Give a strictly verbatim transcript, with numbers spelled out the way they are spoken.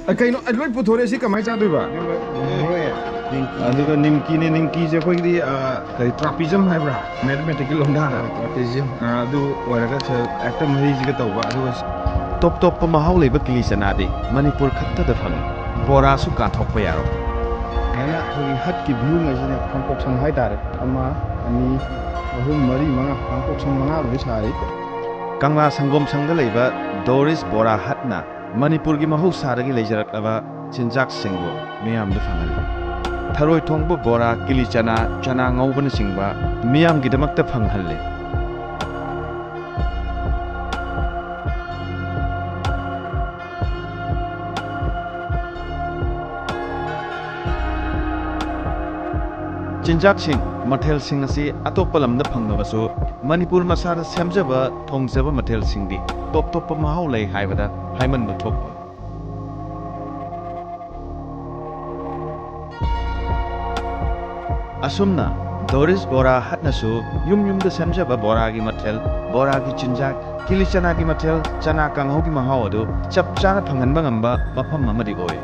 ꯑ, ꯀꯩꯅꯣ, ꯑ, ꯂꯣꯏ ꯄꯨꯊꯣꯔꯛꯑꯦ, ꯁꯤ ꯀꯃꯥꯏꯅ ꯆꯥꯗꯣꯏꯕ? ꯑꯗꯨꯒ ꯅꯤꯝꯀꯤꯅꯦ, ꯅꯤꯝꯀꯤꯁꯦ ꯑꯩꯈꯣꯏꯒꯤꯗꯤ, ꯑ, ꯀꯔꯤ, trapezium ꯍꯥꯏꯕ꯭ꯔꯥ, mathematical ꯂꯣꯟꯗ? Trapezium꯫ ꯑ, ꯑꯗꯨ ꯑꯣꯏꯔꯒ ꯁ-, ꯍꯦꯛꯇ ꯃꯍꯤꯁꯤꯒ ꯇꯧꯕ, ꯑꯗꯨꯒ ꯁ- ꯇꯣꯞ ꯇꯣꯞꯄ ꯃꯍꯥꯎ ꯂꯩꯕ ꯀꯤꯂꯤ ꯆꯅꯥꯗꯤ ꯃꯅꯤꯄꯨꯔ ꯈꯛꯇꯗ ꯐꯪꯉꯤ꯫ ꯕꯣꯔꯥꯁꯨ ꯀꯥꯊꯣꯛꯄ ꯌꯥꯔꯣꯏ꯫ ꯑꯗꯨꯅ ꯑꯩꯈꯣꯏꯒꯤ ꯍꯠꯀꯤ view ꯉꯩꯁꯤꯅ ꯀꯥꯡꯄꯣꯛꯁꯪ ꯍꯥꯏꯇꯥꯔꯦ꯫ ꯑꯃ, ꯑꯅꯤ, ꯑꯍꯨꯝ, ꯃꯔꯤ, ꯃꯉꯥ, ꯀꯥꯡꯄꯣꯛꯁꯪ ꯃꯉꯥ ꯂꯣꯏ ꯁꯥꯔꯤ꯫ ꯀꯪꯂꯥ ꯁꯪꯒꯣꯝ ꯁꯪꯗ ꯂꯩꯕ ꯗꯣꯔꯤꯁ ꯕꯣꯔꯥ ꯍꯠꯅ ꯃꯅꯤꯄꯨꯔꯒꯤ ꯃꯍꯧꯁꯥꯗꯒꯤ ꯂꯩꯖꯔꯛꯂꯕ ꯆꯤꯟꯖꯥꯛꯁꯤꯡꯕꯨ ꯃꯤꯌꯥꯝꯗ ꯐꯪꯍꯜꯂꯤ꯫ ꯊꯔꯣꯏ ꯊꯣꯡꯕ, ꯕꯣꯔꯥ, ꯀꯤꯂꯤ ꯆꯅꯥ, ꯆꯅꯥ ꯉꯧꯕꯅꯆꯤꯡꯕ ꯃꯤꯌꯥꯝꯒꯤꯗꯃꯛꯇ ꯐꯪꯍꯜꯂꯤ꯫ ꯆꯤꯟꯖꯥꯛꯁꯤꯡ, ꯃꯊꯦꯜꯁꯤꯡ ꯑꯁꯤ ꯑꯇꯣꯞꯄ ꯂꯝꯗ ꯐꯪꯂꯕꯁꯨ, ꯃꯅꯤꯄꯨꯔ ꯃꯁꯥꯗ ꯁꯦꯝꯖꯕ, ꯊꯣꯡꯖꯕ ꯃꯊꯦꯜꯁꯤꯡꯗꯤ ꯇꯣꯞ ꯇꯣꯞꯄ ꯃꯍꯥꯎ ꯂꯩ ꯍꯥꯏꯕꯗ ꯍꯥꯏꯃꯟꯕ ꯊꯣꯛꯂꯣꯏ꯫ ꯑꯁꯨꯝꯅ ꯗꯣꯔꯤꯁ ꯕꯣꯔꯥ ꯍꯠꯅꯁꯨ ꯌꯨꯝ ꯌꯨꯝꯗ ꯁꯦꯝꯖꯕ ꯕꯣꯔꯥꯒꯤ ꯃꯊꯦꯜ, ꯕꯣꯔꯥꯒꯤ ꯆꯤꯟꯖꯥꯛ, ꯀꯤꯂꯤ ꯆꯅꯥꯒꯤ ꯃꯊꯦꯜ, ꯆꯅꯥ ꯀꯥꯡꯍꯧꯒꯤ ꯃꯍꯥꯎ ꯑꯗꯨ ꯆꯞ ꯆꯥꯅ ꯐꯪꯍꯟꯕ ꯉꯝꯕ ꯃꯐꯝ ꯑꯃꯗꯤ ꯑꯣꯏ꯫